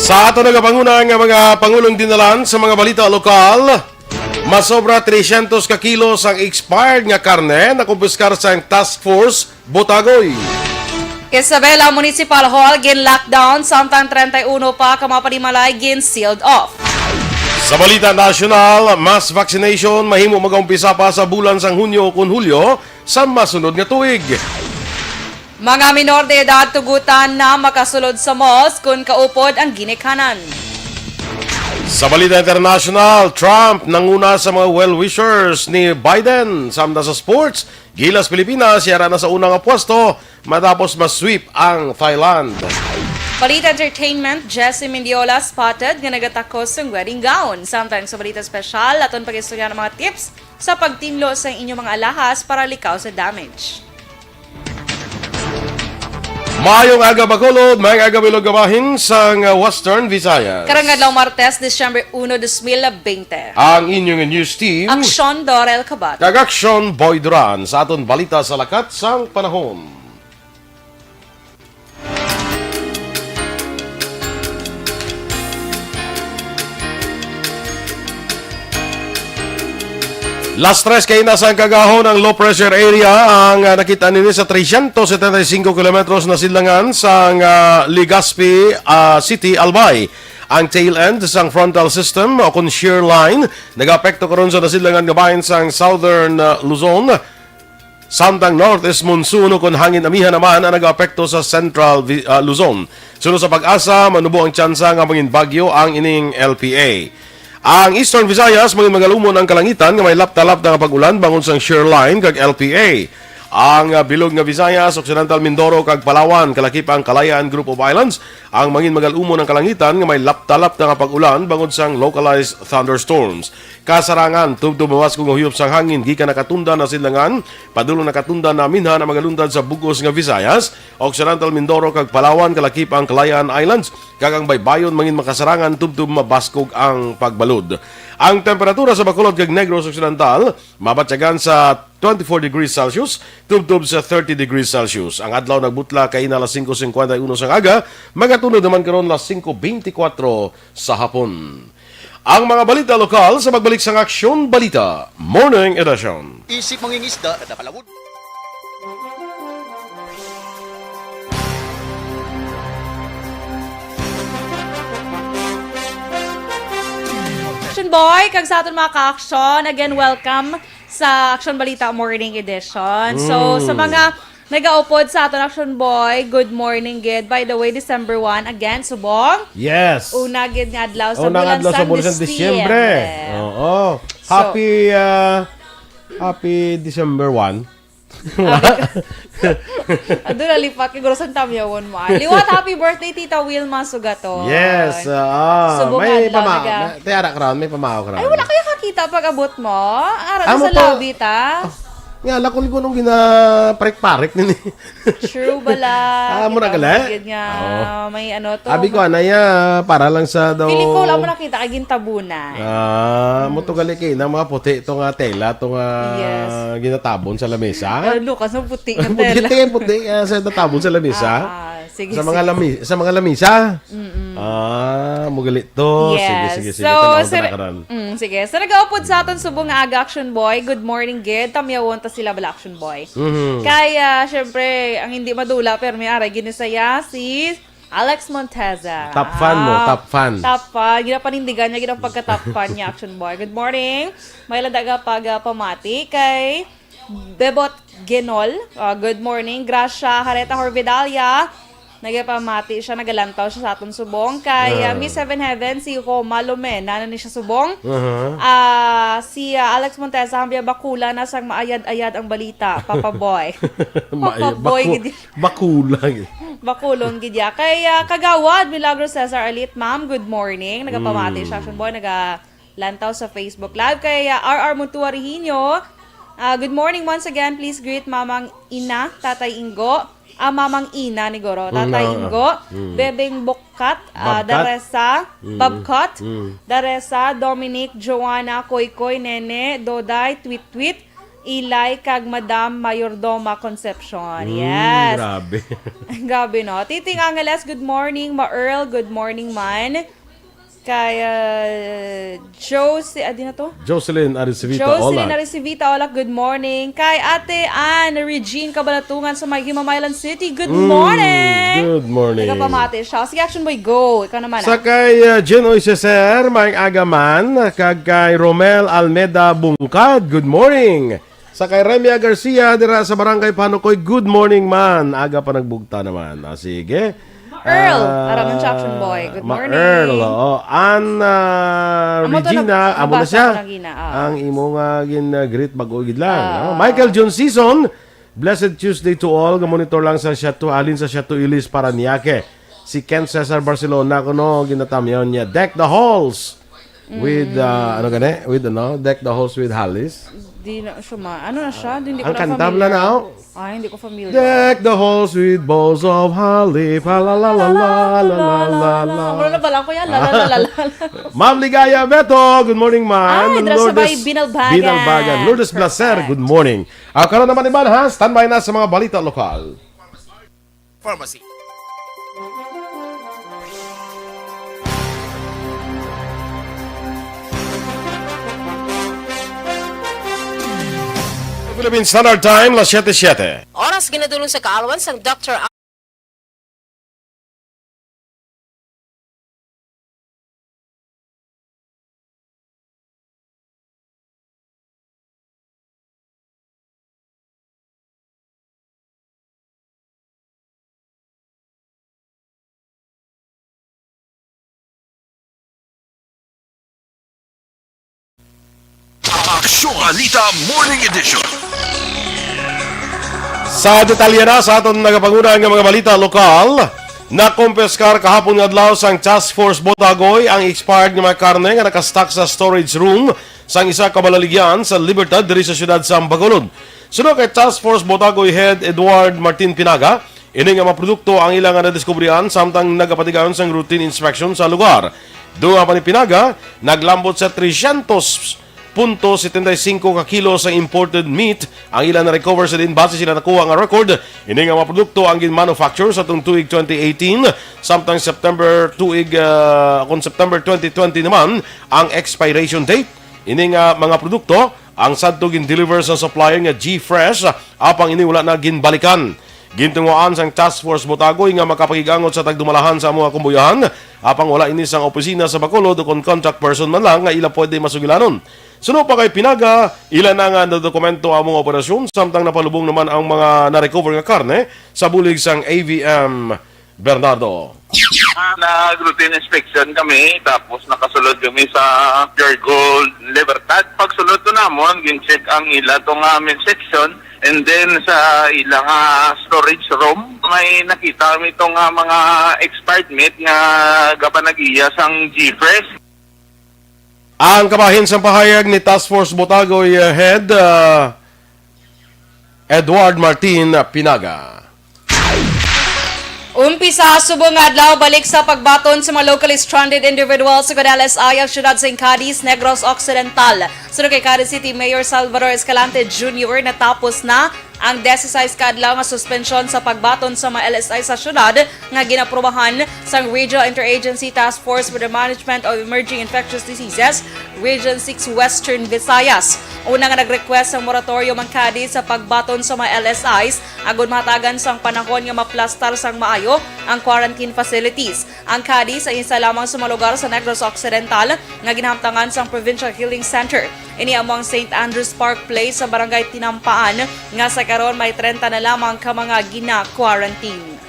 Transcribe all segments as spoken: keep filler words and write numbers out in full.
Sa ato nagapanguna nga mga pangulong dinalan sa mga balita lokal, masobra tresyentos ka kilos ang expired nga karne na kumpiskar sa Task Force Botagoy. Isabela Municipal Hall gin-lockdown, samtang treinta y uno pa ka mga panimalay gin-sealed off. Sa balita nasyonal, mass vaccination mahimo mag-umpisa pa sa bulan sang Hunyo kon Hulyo sa masunod nga tuig. Mga minor de edad tugutan na makasulod sa malls kon kaupod ang ginikanan. Sa balita international, Trump nanguna sa mga well-wishers ni Biden. Samtang sa sports, Gilas Pilipinas yara na sa una nga pwesto matapos ma-sweep ang Thailand. Balita entertainment, Jesse Mendiola spotted nga nagatakos sang wedding gown. Samtang sa balita espesyal, aton pag-istorya ng mga tips sa pagtinlo sa inyong mga alahas para likaw sa damage. Maayong aga, Bacolod. Maayong aga, Bilog nga bahin sang, uh, Western Visayas. Karong adlaw, Martes, Disyembre uno, dos mil bente. Ang inyong news team, Aksyon Dorel Kabat. Kag Aksyon Boy Duran sa aton balita sa lakat sang panahon. Las tres kaina sang kagahon ang low pressure area ang, ah, nakita nini sa tresyentos setenta y cinco kilometros na sidlangan sang, ah, Legazpi, ah, City, Albay. Ang tail end sang frontal system o kon shear line nagaapekto karon sa nasidlangan nga bahin sang Southern, ah, Luzon. Samtang northeast monsoon o kon hangin amihan naman ang nagaapekto sa Central Vi-, ah, Luzon. Suno sa PAGASA, manubo ang tsansa nga mangin bagyo ang ining L P A. Ang Eastern Visayas, mangin magalumon ang kalangitan nga may lapta-lapta nga pag-ulan bangod sang shear line kag L P A. Ang, ah, bilog nga Visayas, Occidental Mindoro kag Palawan, kalakip ang Kalayaan Group of Islands, ang mangin magalumon ang kalangitan nga may lapta-lapta nga pag-ulan bangod sang localized thunderstorms. Kasarangan, tubtob mabaskog nga huyop sang hangin gikan nakatundan na sidlangan, padulong nakatundan na minha na magaluntad sa bug-os nga Visayas, Occidental Mindoro kag Palawan, kalakip ang Kalayaan Islands, kag ang baybayon mangin makasarangan tubtob mabaskog ang pagbalod. Ang temperatura sa Bacolod kag Negros Occidental mabatyagan sa twenty-four degrees Celsius tubtob sa thirty degrees Celsius. Ang adlaw nagbutla kaina alas singko singkwenta y uno sang aga, magatunod naman karon alas singko beintikwatro sa hapon. Ang mga balita lokal sa pagbalik sang Aksyon Balita Morning Edition. Isip mangingisda, kada palawod. Action Boy, kag sa aton mga ka-action, again, welcome sa Action Balita Morning Edition. So, Mm. sa mga nagaupod sa aton Action Boy, good morning gid. By the way, December one, again, subong. Yes. Una gid nga adlaw sa Unang bulan adlaw sa sang bulan sang Disyembre. Disyembre. Oo. So, Happy, ah, happy December one. Happy ka. Ado na lipat kay guro sang tamyawon mo. Ah, liwat, happy birthday, Tita Wilma Sugaton. Yes, ah, Subong may adlaw, pama-, naga- may, tiyara ka ron, may pamahaw ka ron. Ay, wala kayo kakita pag abot mo. Ara Amo sa to. Lobby ta. Ah, nga, lakon ko nung ginaparik-parik nini. True bala. Ah, mo na Kita gali? Mo gid nga Oo. May ano to, Abi ko, ma- anay, ah, para lang sa daw. Feeling ko, wala mo nakita kay gintabunan. Ah, mo to Mm. gali kay na mga puti to nga tela, to nga Yes. ginatabon sa lamesa. Ah, Lucas, ang puti nga Puti tela. Kay puti, ah, sa natabon sa lamesa. Ah, ah, sige, Sa mga sige. lami-, sa mga lamesa. Mm-mm. Ah, mo gali to. Sige, Yes. sige, sige. So, Tanaw, sir, tanaw ka ron. Mm, sige. So, nagaupod sa aton subong nga aga, Action Boy. Good morning, gid. Tamyawon ta sila bala, Action Boy. Mhm. Kay, ah, syempre, ang hindi madula, pero may aray, ginisaya si Alex Monteza. Top fan mo, Ah, top fan. Top fan. Ginapanindigan niya, ginapagka-top fan niya, Action Boy. Good morning. May landa ka pag, ah, pamati kay Bebot Genol. Ah, good morning. Gracia Hareta Horvidalia. Nagapamati siya, nagalantaw siya sa aton subong. Kay, ah, Ah. Miss Heaven Heaven, si Roma Lomena, na ni siya subong. Aha. Ah, si, ah, Alex Monteza, hambya bakula na sang maayad-ayad ang balita. Papa Boy. Papa Maayad, Boy, baku-, gid. Bakula, gid. Bakulon, gid ya. Kay, ah, Kagawad, Milagro Cesar Alit, ma'am, good morning. Nagapamati Mm. siya, Action Boy, naga-, lantaw sa Facebook Live. Kay, ah, R R Montua Rehiño, ah, good morning once again. Please greet Mamang Ina, Tatay Ingo. Ah, Mamang Ina ni Goro. Mm, Tatay ah, ah. Ingo, Mm. Bebeng Bukkat, ah, Babkat? Daresa, Mm, Babkat, mm. Daresa, Dominic, Joanna, Koykoy, Nene, Doday, Tweet Tweet, Ilay kag Madam Mayordoma Concepcion. Mm, yes. Grabe. Grabe, no? Titing Angeles, good morning. Ma Earl, good morning man. Kay, uh, Josie, ah, di na to? Jocelyn Aricivita Jocelyn Olak. Aricivita Olak, good morning. Kay Ate Anne Regine Kabalatungan sa may Himamaylan City, good Mm, morning. Good morning. Nagapamati siya. Sige, Action Boy, go. Ikaw naman, Sa ah. kay, uh, Jun Oiseser, may agaman. Kag kay Romel Almeda Bungkad, good morning. Sa kay Remia Garcia, dira sa Barangay Panukoy, good morning man. Aga pa nagbugta naman. Ah, sige. Ma Earl, Ah, aram ng Action Boy. Good Ma morning. Earl, oo. Ann, ah, Amo to, Regina, nag-, amo na nabasa siya. ko na gina, ah. Ang imo nga gin, ah, greet bag-o gid lang, Ah. no? Michael John Season, blessed Tuesday to all. Nga monitor lang sa Siato, alin sa Siato Ilis, Parañaque. Si Ken Cesar Barcelona, kuno ginatamyaw niya. Deck the halls with, ah, ano gani? With, ano? Deck the halls with hollies. Di na siya ma-, ano na siya? Hindi ko Ang na kanta, familiar. wala na, oh. Ay, hindi ko familiar. Deck the halls with boughs of holly, pa la la la la la la la la. Wala na pala ko yan. La la la la la. Ma'am Ligaya Beto, good morning, ma'am. Ay, dira sa Lourdes may Binalbagan. Binalbagan. Lourdes Blaser, Perfect. good morning. Ah, karon naman, iban, ha? Standby na sa mga balita lokal. Pharmacy. Philippine Standard Time, las siete siete. Oras ginadulong sa kaalwan sang Doktor Aksyon Balita Morning Edition. Sa detalye na sa aton nagapanguna nga mga balita lokal, nakompiskar kahapon nga adlaw sang Task Force Botagoy ang expired nga mga karne nga nakastock sa storage room sang isa ka malaligyan sa Libertad diri sa siyudad sa Bacolod. Suno kay Task Force Botagoy Head Edward Martin Pinaga, ini nga mga produkto ang ila nga nadiskubrihan samtang nagapatigayon sang routine inspection sa lugar. Duha pa ni Pinaga, naglambot sa trescientos punto setenta y cinco ka kilo sa imported meat ang ila na-recover sa diin base sila nakuha nga record. Ini nga mga produkto ang gin-manufacture sa tung tuig twenty eighteen, samtang September tuig, ah, kon September twenty twenty naman ang expiration date. Ini nga mga produkto ang sadto gin-deliver sa supplier nga G Fresh, apang ini wala na ginbalikan. Gintungoan sang Task Force Botagoy nga makapakig-angot sa tagdumalahan sa amo nga kumbuyahan, apang wala ini sang opisina sa Bacolod o kon contact person man lang nga ila pwede masugilanon. Suno pa kay Pinaga, ila na nga nadokumento ang mga operasyon, samtang napalubong naman ang mga na-recover nga karne sa bulig sang A V M Bernardo. Nag-routine inspection kami, tapos nakasulod kami sa Pure Gold Libertad. Pagsulod to namon, gin-check ang ila to nga main section, and then sa ila nga storage room, may nakita kami to nga mga expired meat nga gapanag-iya sang G-Fresh. Ang kabahin sang pahayag ni Task Force Botagoy, uh, Head, uh, Edward Martin Pinaga. Umpisa subong nga adlaw, balik sa pagbaton sa mga locally stranded individuals sa L S I ang siyudad sa Cadiz, Negros Occidental. Suno kay Cadiz City Mayor Salvador Escalante Junior, natapos na ang dise-sais ka adlaw nga suspensyon sa pagbaton sa mga L S I sa siyudad nga ginaprubahan sang Regional Interagency Task Force for the Management of Emerging Infectious Diseases, Region six Western Visayas. Una nga nag-request sang moratorium ang Cadiz sa pagbaton sa mga L S Is agod mahatagan sang panahon nga maplastar sang maayo ang quarantine facilities. Ang Cadiz ay isa lamang sa mga lugar sa Negros Occidental nga ginahamtangan sang Provincial Healing Center. Ini amo ang Saint Andrew's Park Place sa Barangay Tinampaan, nga sa karon may trenta na lamang ka mga gina-quarantine.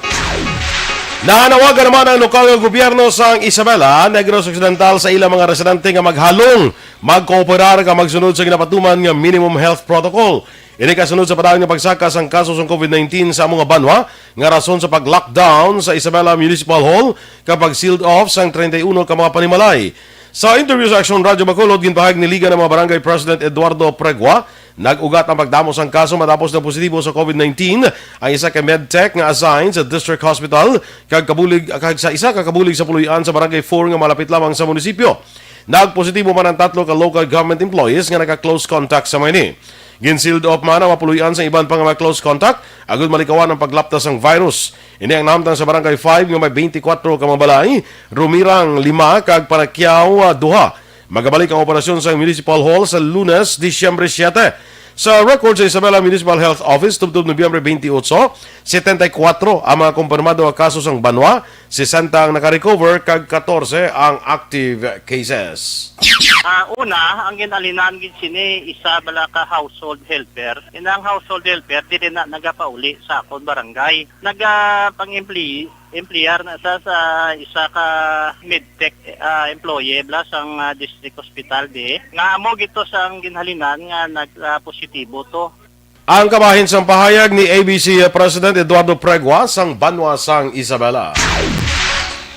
Nanawagan naman ang lokal nga gobyerno sang Isabela, Negros Occidental, sa ilang mga residente nga maghalong, magkooperar, kag magsunod sa ginapatuman nga minimum health protocol. Ini kasunod sa padayon nga pagsaka sang kaso sang COVID nineteen sa amo nga banwa, nga rason sa pag-lockdown sa Isabela Municipal Hall kag pag-sealed off sang treinta y uno ka mga panimalay. Sa interview sa Aksyon Radyo Bacolod, ginpahayag ni Liga nga mga Barangay President Eduardo Pregua, nag-ugat ang pagdamo sang kaso matapos na positibo sa COVID nineteen ang isa ka medtech nga assigned sa District Hospital kag kabulig, kag sa isa ka kabulig sa puloy-an sa Barangay four nga malapit lamang sa munisipyo. Nagpositibo man ang tatlo ka local government employees nga naka-close contact sa mga ini. Gin-sealed off man ang mga puloy-an sa iban pa nga mga close contact agud malikawan ang paglapta sang virus. Ini ang nahamtang sa Barangay five nga may twenty-four ka mga balay, Rumirang lima kag Paracquiao, ah, duha. Magabalik ang operasyon sa Municipal Hall sa Lunes, Disyembre siete. Sa record sa Isabela Municipal Health Office, tubtob Nobyembre twenty-eight, setenta y kuatro ang mga kumpirmado nga kaso sang banwa, sesenta ang naka-recover, kag katorse ang active cases. Ah, una, ang ginhalinan gid sini isa bala ka household helper. Inang household helper dili na nagapauli sa akon barangay. Naga pang-employee, employer na sa, sa isa ka medtech, ah, employee bala sang, ah, district hospital di. Nga amo gito sang ginhalinan nga nag, ah, positibo to. Ang kabahin sang pahayag ni A B C President Eduardo Pregua sang banwa sang Isabela.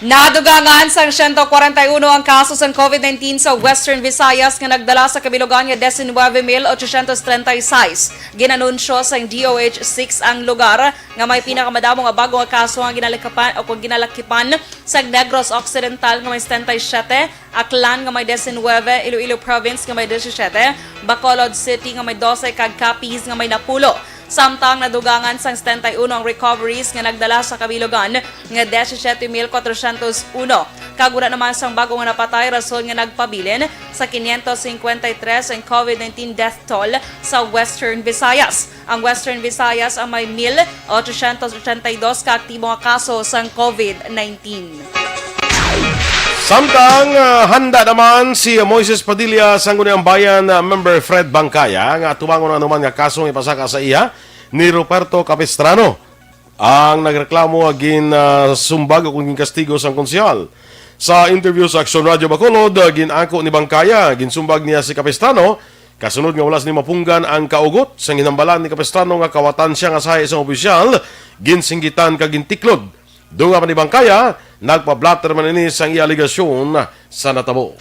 Nadugangan sang siyento kwarenta y uno ang kaso sang COVID nineteen sa Western Visayas nga nagdala sa kabilugan nga diecinuebe mil ochocientos treinta y seis. Ginanunsyo sang D O H six ang lugar nga may pinakamadamo nga bago nga kaso nga ginalakipan o kung ginalakipan sa Negros Occidental nga may setenta y siete, Aklan nga may diecinuebe, Iloilo Province nga may disisyete, Bacolod City nga may dose, kag Capiz nga may napulo. Samtang nadugangan sang setenta y uno ang recoveries nga nagdala sa kabilugan nga disisyete mil kwatrocientos uno, kag wala naman sang bago nga napatay, rason nga nagpabilin sa quinientos cincuenta y tres ang COVID nineteen death toll sa Western Visayas. Ang Western Visayas ang may mil ochocientos ochenta y dos ka aktibo nga kaso sang COVID nineteen. Samtang, ah, handa naman si Moises Padilla, Sangguniang Bayan, ah, member Fred Bangkaya, nga atubangon ang anuman nga kaso nga ipasaka sa iya ni Ruperto Capistrano, ang nagreklamo nga gin, ah, sumbag o kung ginkastigo sang konsehal. Sa interview sa Aksyon Radio Bacolod, ah, gin-ako ni Bangkaya, ginsumbag niya si Capistrano kasunod nga wala sini mapunggan ang kaugot sang ginhambalan ni Capistrano nga kawatan siya nga sahi sang opisyal, ginsinggitan kag gintiklod. Dunga pa ni Bangkaya, nagpa-blotter man ini sang iya alegasyon sa natabo.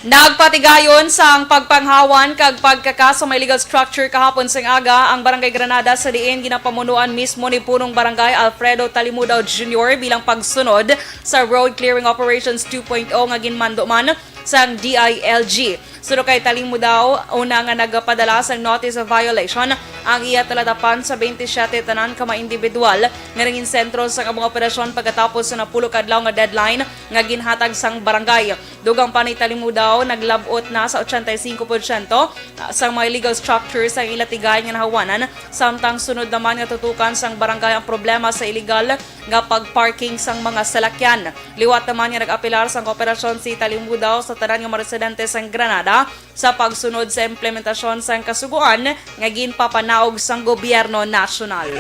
Nagpatigayon sang pagpanghawan kag pagkaka sa may illegal structure kahapon sang aga ang Barangay Granada, sa diin ginapamunuan mismo ni Punong Barangay Alfredo Talimudaw Junior bilang pagsunod sa Road Clearing Operations two point oh nga ginmando man sang D I L G. Suno kay Talimudaw, una nga nagpadala sang notice of violation ang iya taladapan sa twenty-seven tanan ka mga individual nga nangin sentro sa among operasyon pagkatapos sa napulo ka adlaw nga deadline nga ginhatag sang barangay. Dugang pa ni Talimudaw, naglab-ot na sa ochenta y cinco porsyento sang mga illegal structures ang ila tigayon nga nahawanan, samtang sunod naman nga tutukan sang barangay ang problema sa illegal nga pagparking sang mga salakyan. Liwat naman nga nag-apelar sang kooperasyon si Talimudaw sa tanan nga mga residente sang Granada sa pagsunod sa implementasyon sang kasugoan nga ginpapanaog sang gobyerno nasyonal.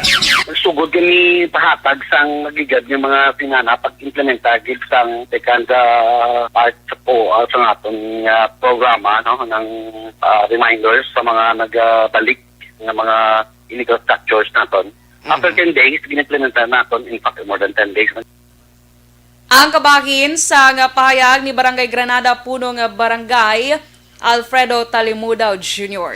Sugod kini pahatag sang nagligad nga mga sinana pag-implementa gid sang second, ah, part po, ah, sa aton nga programa, no, ng, ah, reminders sa mga nagbalik nga mga illegal structures naton. After Mhm. ten days, ginimplementa naton, in fact, more than ten days. Ang kabahin sa nga pahayag ni Barangay Granada, Puno nga Barangay, Alfredo Talimudaw Junior.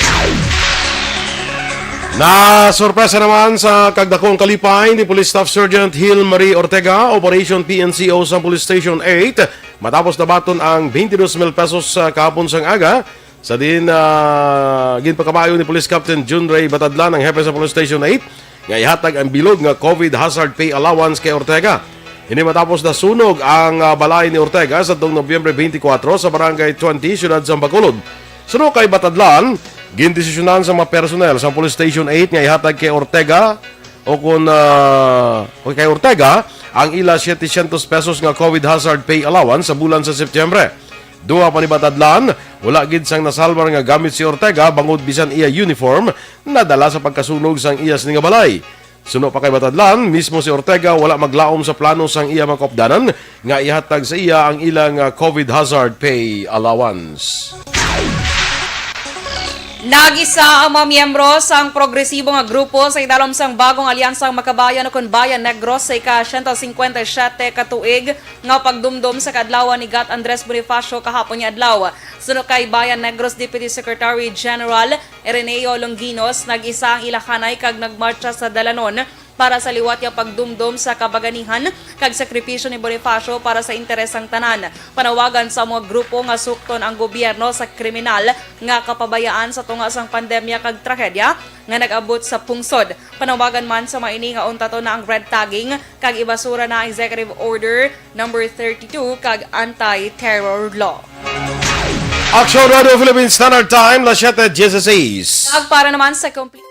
Nasorpresa naman sa kagdakong kalipay ni Police Staff Sergeant Hil Marie Ortega, Operation P N C O sa Police Station eight, matapos nabaton ang twenty-two mil pesos sa kahapon sang aga, sa diin, ah, ginpakamayo ni Police Captain Jun Ray Batadlan, ang hepe sa Police Station eight, nga ihatag ang bilog nga COVID hazard pay allowance kay Ortega. Ini matapos nasunog ang, ah, balay ni Ortega sa tuong Nobyembre twenty-four sa Barangay twenty, Siyudad sa Bacolod. Suno kay Batadlan, gindesisyonan sa mga personnel sa Police Station eight nga ihatag kay Ortega o kun, ah, o kay Ortega ang ila setecientos pesos nga COVID hazard pay allowance sa bulan sa Setyembre. Duha pa ni Batadlan, wala gid sang nasalbar nga gamit si Ortega bangod bisan iya uniform nadala sa pagkasunog sang iya sini nga balay. Suno pa kay Batadlan, mismo si Ortega wala maglaom sa plano sang iya mga kaupdanan nga ihatag sa iya ang ilang, ah, COVID hazard pay allowance. Nagisa ang mga miyembro sang progresibo nga grupo sa idalom sang bagong Alyansang Makabayan o kon Bayan Negros sa ika siyento singkwenta y siyete ka tuig nga pagdumdom sa kaadlawan ni Gat Andres Bonifacio kahapon nga adlaw. Suno kay Bayan Negros Deputy Secretary General Ireneo Longinos, nag-isa ang ila hanay kag nagmartsa sa dalanon para sa liwat nga pagdumdom sa kabaganihan kag sakripisyo ni Bonifacio para sa interes sang tanan. Panawagan sa mga grupo nga sukton ang gobyerno sa kriminal nga kapabayaan sa tunga sang pandemya kag trahedya nga nag-abot sa pungsod. Panawagan man sa mga ini nga untaton na ang red tagging kag ibasura na ang Executive Order number thirty-two kag anti-terror law. Action Radio Philippines Standard Time, las siete dieciséis. Kag para naman sa complete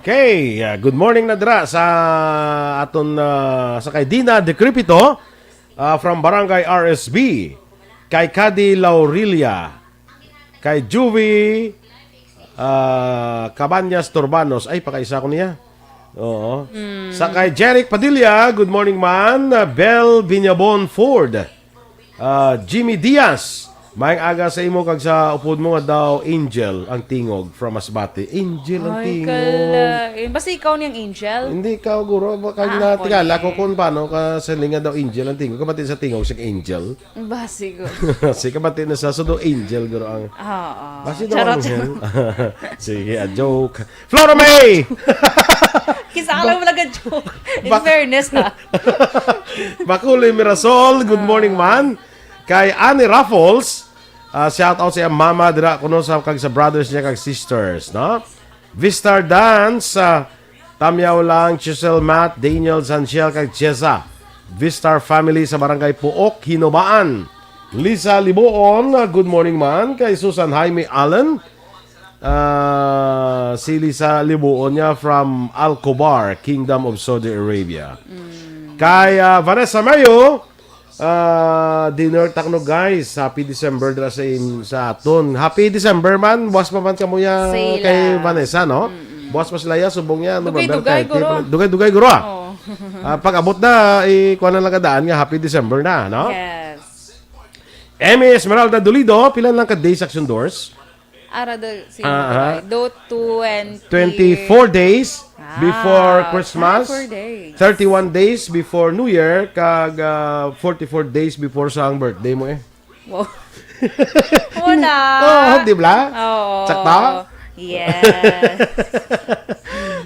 Okay, uh, good morning na dira sa aton, uh, sa kay Dina Decrepito, uh, from Barangay R S B, kay Kadi Laurilia, kay Juvie, uh, Cabañas Turbanos. Ay, pakaisa ko niya. Oo. Mm. Sa kay Jeric Padilla, good morning man. Uh, Bel Viñabon Ford. Ah, Jimmy Diaz, maayong aga sa imo kag sa upod mo nga daw Angel ang tingog from Masbate. Angel ang Ay, tingog. Kalain. Basta ikaw niyang Angel? Hindi ikaw, guro. Baka Ah, na ako tingala ni. ko kung paano ka sa linga daw Angel ang tingog. Kabati sa tingog sa Angel. Basi ko. Sige, kabati na sa sudo Angel, guro ang Oo. Basi daw Charot. Angel. Sige, a joke. Flora May! Kisa lang mo nag-joke. In Bak- fairness, ha? Macaulay Mirasol, good morning, man. Kay Annie Raffles, ah, shout out sa iyang mama dira kuno sa, kag sa brothers niya kag sisters, no? Vistar Dance, ah, Tamyaw lang, Chisel Matt, Daniel Sanchel, kag Chesa. Vistar family sa Barangay Puok, Hinobaan. Lisa Libuon, ah, good morning, man. Kay Susan Jaime Allen, ah, si Lisa Libuon niya from Al Khobar, Kingdom of Saudi Arabia. Mm. Kay, ah, Vanessa Mayo, Ah, dinner takno, guys. Happy December dira sa im-, sa aton. Happy December man. Buwas pa man kamo ya Sa ila. kay Vanessa, no? Mm-mm. Buwas pa sila ya, subong ya, November Dugay-dugay, thirty. guro. Dugay-dugay, guro, ah. Oh. Ah, pag abot na, eh, kuha na lang kadaan nga Happy December na, no? Yes. Emmy Esmeralda Dolido, pila lang ka days, Action Doors? Ara do, si Ah, aha. Do twenty. Twenty-four days Ah, before Christmas, twenty-four days. thirty-one days before New Year, kag, ah, forty-four days before sa ang birthday mo eh. Wow. Wala. Oo, di ba? Oo. Sakto? Yes.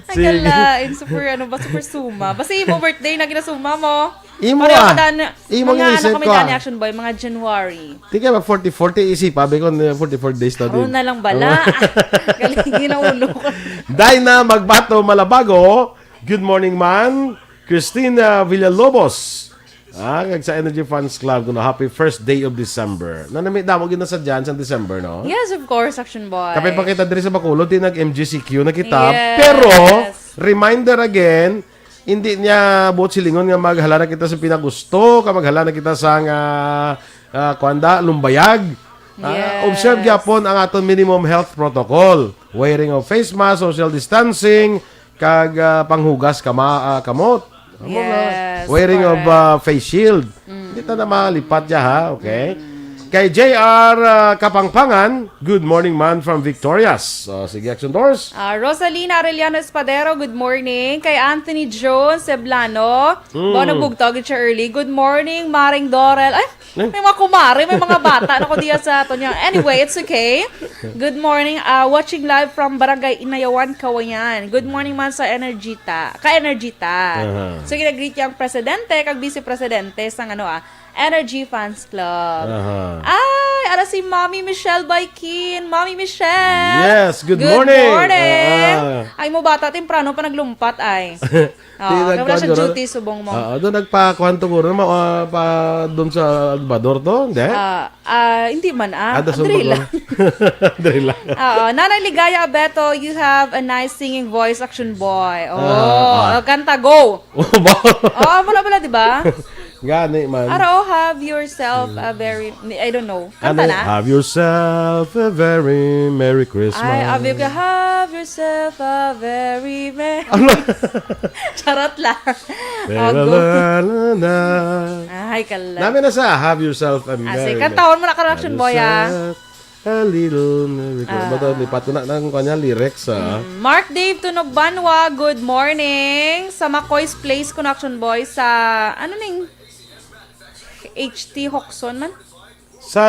Ang Sige. gala, yung super, ano ba, super suma. Basta imo birthday na ginasuma mo. Imo Pareho ah. ka daan, Imo mga ano inisip kami ko daan ni ah. Action Boy, mga January. Di ka ba forty, forty, isip, abi ko na forty-four days na Karon din. na lang bala. Oo. Galing, ginaulo ko. Dinah Magbato Malabago, good morning, man. Christina Villalobos. Ah, kag sa Energy Fans Club, kuno, happy first day of December. Nanami, damo gid na sa dyan sa December, no? Yes, of course, Action Boy. Kapit pa kita diri sa Bacolod, di nag-M G C Q na kita. Yes. Pero, reminder again, hindi niya buot silingon nga maghala na kita sa pinagusto, ka maghala na kita sa nga, ah, kuwan da, lumbayag. Ah, Yes. observe gyapon ang aton minimum health protocol. Wearing of face mask, social distancing, kag, ah, panghugas kama, ah, kamot. Amo nga, Yes, wearing of, correct. ah, face shield. Mm. Hindi ta na malipat dya, ha? Okay? Mm. Kay J R, ah, Kapangpangan, good morning man from Victorias. So, sige, Action Doors. Ah, Rosalina Arellano Espadero, good morning. Kay Anthony Jones Seblano, Mm. Bono Bugtog, it's early. Good morning, Maring Dorel. Ay, Eh? may mga kumare, may mga bata na ko diya sa ato niya. Anyway, it's okay. Good morning. Ah, watching live from Barangay Inayawan, Kawayan. Good morning man sa Energy ta. Ka Energy ta. Aha. So, ginagreet niya ang presidente, kag vice presidente sa ano, ah, Energy Fans Club. Aha. Ay, ara si Mommy Michelle Baikin. Mommy Michelle! Yes, good Good morning. morning. Ah. Ay, mo bata, temprano pa naglumpat, ay. Oo, Di kaya wala nagkuhan siya ko na. duty, subong mo. Oo, doon nagpakuhan to, guro, ma-, ah, pa, doon sa Albador to, hindi? Ah, ah, hindi man, ah. Ah, doon sa Diri Albador. lang. Diri lang. Oo, Nanay Ligaya Abeto, you have a nice singing voice, Action Boy. Oh, Ah, ah. oh, kanta, go! Oh, ba? Oo, wala, wala, di ba? Gani man. Ara, oh, have yourself a very, I don't know. Kanta Ano, na? Have yourself a very Merry Christmas. Ay, abi ka, have yourself a very merry Ano? Charot lang. La, Oh, la, go. la, la, la. Ay, kala. Nami na sa Have Yourself a Ah, Merry sige, Mer-, kantawan mo na, Correction Have Boy, ah. yourself a little miracle. Ah. Ba't ang lipat ko na ng kanya lyrics, ah? Mm. Mark Dave Tunogbanwa, good morning. Sa McCoy's Place, Connection Boy, sa, ano ning, H T Hoxon man? Sa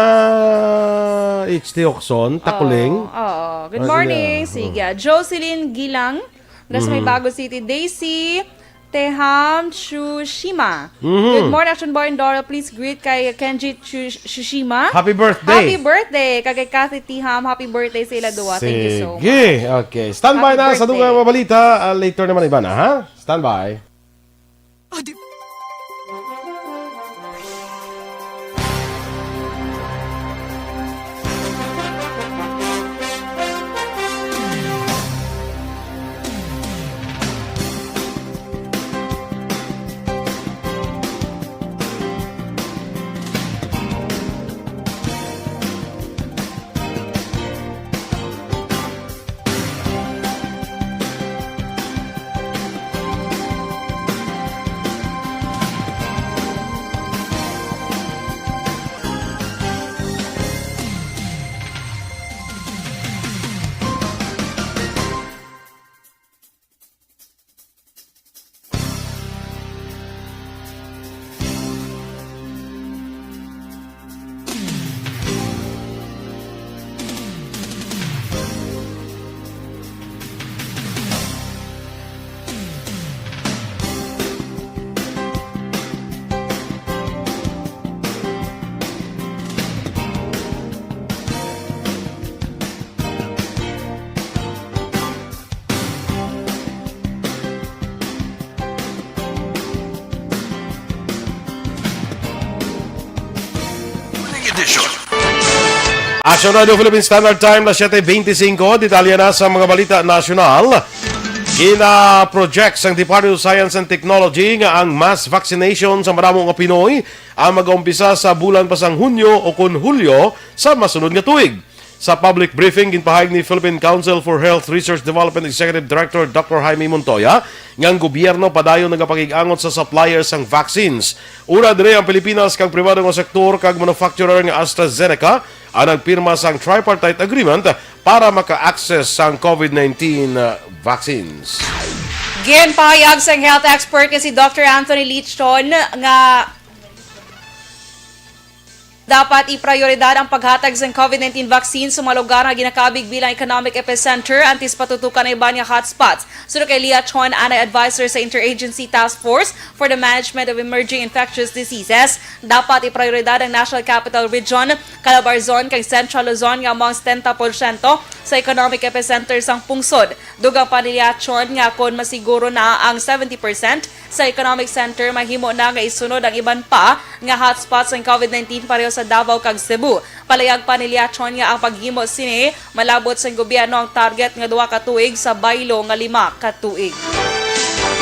H T Hoxon, Takuling. Oo, oo. Good Ah, morning. Sige. Sige. Jocelyn Gilang, Las may Mm. Bago City. Daisy Teham Tsushima. Mhm. Good morning, Action Boy and Dora. Please greet kay Kenji Tsu-, Tsushima. Happy birthday. Happy birthday. Kag kay Kathy Tiham, happy birthday sa ila duwa. Thank you so Sige. much. Okay. Standby Happy na sa birthday. dugang mga balita. Ah, later naman, Ivana, ha? Standby. Oh, di- Morning edition. Action Radio Philippine Standard Time, las siete veinticinco. Detalye na sa mga balita nasyonal. Gina-project sang Department of Science and Technology nga ang mass vaccination sa madamo nga Pinoy ang mag-umpisa sa bulan pa sang Hunyo o kon Hulyo sa masunod nga tuig. Sa public briefing, ginpahayag ni Philippine Council for Health Research Development Executive Director Doctor Jaime Montoya nga ang gobyerno padayon nagapakig-angot sa suppliers sang vaccines. Una diri ang Pilipinas kag pribado nga sektor kag manufacturer nga AstraZeneca ang nagpirma sang tripartite agreement para maka-access sang COVID nineteen vaccines. Ginpahayag sang health expert nga si Doctor Anthony Lichon nga dapat iprioridad ang paghatag sang COVID nineteen vaccine sa mga lugar nga ginakabig bilang economic epicenter antes patutukan ang iban nga hotspots. Suno kay Lichon, anay advisor sa Interagency Task Force for the Management of Emerging Infectious Diseases, dapat iprioridad ang National Capital Region, Calabarzon, kag Central Luzon nga amo ang setenta porsyento sa economic epicenter sang pungsod. Dugang pa ni Liachon nga kon masiguro na ang seventy percent sa economic center, mahimo na nga isunod ang iban pa nga hotspots sang COVID nineteen pareho sa Davao kag Cebu. Palayag pa ni Liachon nga ang paghimo sini malabot sang gobyerno ang target nga duha ka tuig sa baylo nga lima ka tuig.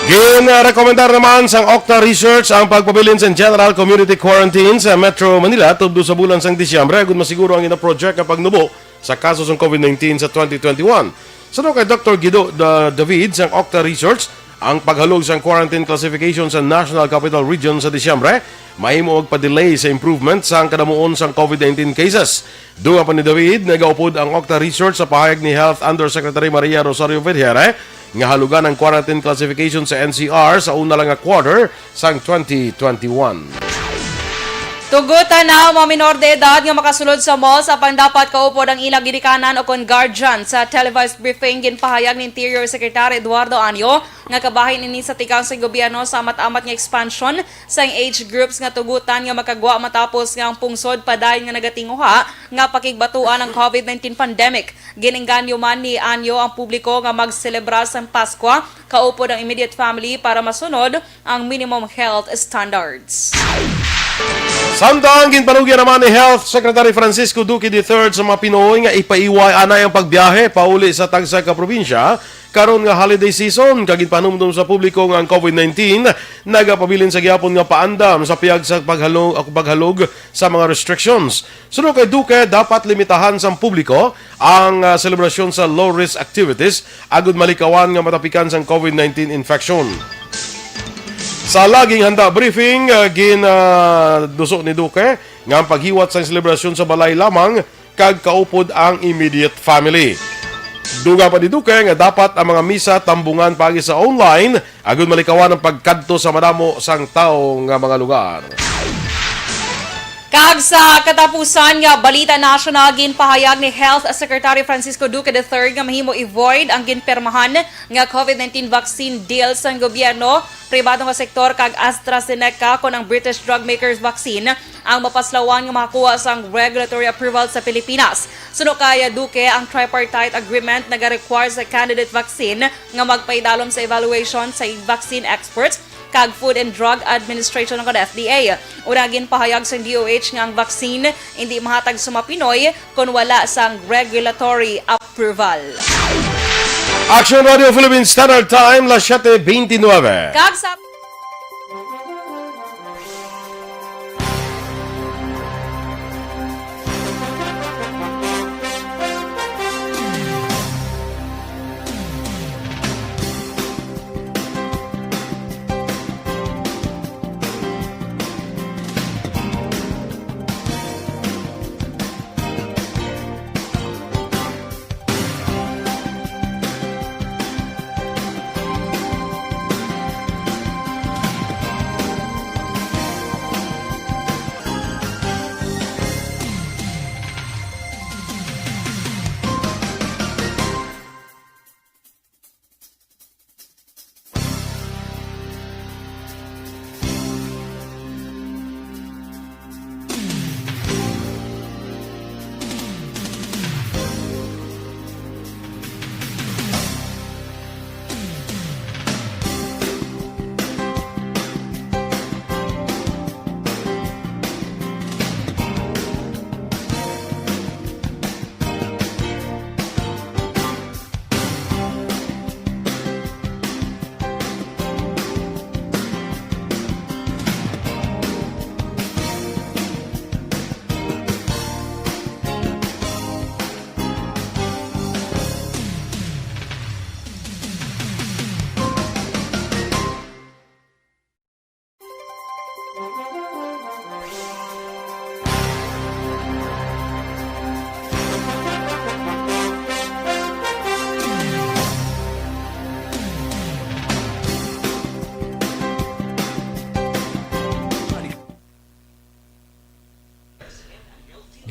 Ginrekomendar naman sang Okta Research ang pagpabilin sa general community quarantine sa Metro Manila tubdo sa bulan sang Disyembre, agud masiguro ang gina-project nga pagnubo sa kaso sang COVID nineteen sa twenty twenty-one. Suno kay Doktor Guido Da-, David sang Okta Research, ang paghalog sang quarantine classification sa National Capital Region sa Disyembre mahimo magpa-delay sa improvement sang kadamuon sang COVID nineteen cases. Dugang pa ni David, nagaupod ang Okta Research sa pahayag ni Health Undersecretary Maria Rosario Vergeire nga halugan ang quarantine classification sa N C R sa una lang nga quarter sang twenty twenty-one. Tugutan na ang mga minor de edad nga makasulod sa mall sa pang dapat kaupod ang ilang ginikanan o kon guardian. Sa televised briefing, ginpahayag ni Interior Secretary Eduardo Anyo nga kabahin ini sa tikang sa gobyerno sa amat-amat nga expansion sang age groups nga tugutan nga makagwa matapos nga ang pungsod padayon nga nagatinguha nga pakigbatuan ang COVID nineteen pandemic. Ginengganyo man ni Anyo ang publiko nga magselebra sang Paskwa kaupod ang immediate family para masunod ang minimum health standards. Samtang ginpanugyan naman ni Health Secretary Francisco Duque the third sa mga Pinoy nga ipaiway anay ang pagbiyahe pauli sa tagsa ka probinsya karon nga holiday season, kag ginpahanumdom sa publiko nga ang COVID nineteen nagapabilin sa gihapon nga paandam sa pihag sa paghalog, paghalog sa mga restrictions. Suno kay Duque, dapat limitahan sang publiko ang, ah, selebrasyon sa low-risk activities agud malikawan nga matapikan sang COVID nineteen infection. Sa laging handa briefing, ah, gin, ah, duso ni Duque nga ang paghiwat sang selebrasyon sa balay lamang kag kaupod ang immediate family. Dugang pa ni Duque nga dapat ang mga misa tambungan paagi sa online agud malikawan ang pagkadto sa madamo sang tawo nga mga lugar. Kag sa katapusan nga balita nasyonal, ginpahayag ni Health Secretary Francisco Duque the third nga mahimo i-void ang ginpirmahan nga COVID nineteen vaccine deal sang gobyerno, pribado nga sektor kag AstraZeneca kon ang British drug makers vaccine ang mapaslawan nga makakuha sang regulatory approval sa Pilipinas. Suno kay Duque, ang tripartite agreement nagarequire sa candidate vaccine nga magpaidalom sa evaluation sa vaccine experts kag Food and Drug Administration o F D A. Una, ginpahayag sang D O H nga ang vaccine indi mahatag sa mga Pinoy kon wala sang regulatory approval. Action Radio Philippine Standard Time, las siete veintinueve. Kag sa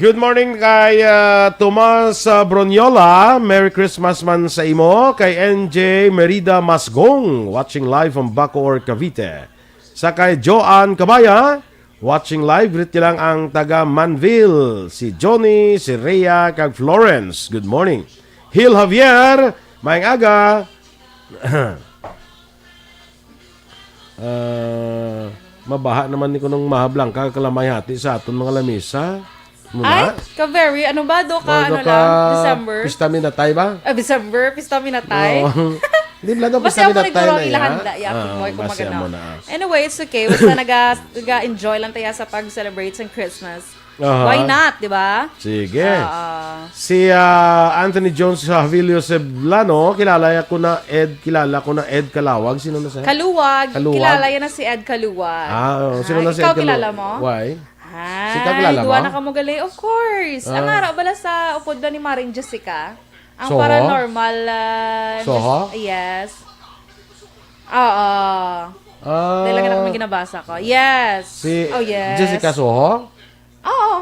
Good morning kay, ah, Tomas, ah, Broniola. Merry Christmas man sa imo. Kay N J Merida Masgong, watching live from Bacoor, Cavite. Sa kay Joanne Kabaya, watching live. Greet niya lang ang taga Manville, si Johnny, si Rhea, kag Florence. Good morning. Hil Javier, maayong aga. Ah, mabaha naman ni kunong Maha Blanca, kalamay hati sa aton mga lamisa. Muna? Ay, ka very, ano ba, do ka, Mga ano ka lang, December? Pista Minatay ba? Ah, December, Pista Minatay? Oo. Hindi, Blado, Basta Pista ako Minatay nagturo na ang yan. Ilahanda, ya, Ah, kung mo, kung base maganda. Mo na. Anyway, it's okay. Basta naga, naga-enjoy lang tayo sa pag-celebrate sa Christmas. Aha. Why not, di ba? Sige. Oo. Si, ah, Anthony Jones Havilio Ceblano, kilala ya ko na Ed, kilala ko na Ed Kalawag. Sino na siya? Kaluwag. Kaluwag. Kilala yan na si Ed Kaluwag. Ah, oo. Sino Ah, na si ikaw Ed Kaluwag? Kilala mo? Why? Ay, Si ikaw kilala duwa mo? Na kamo gali. Of course. Ang Ah. Ara bala sa upod na ni Maring Jessica. Ang Soho? Paranormal, ah, Soho? Yes. Oo. Ah. Dahil lang na kami ginabasa ko. Yes. Si Oh, yes. Jessica Soho? Oo.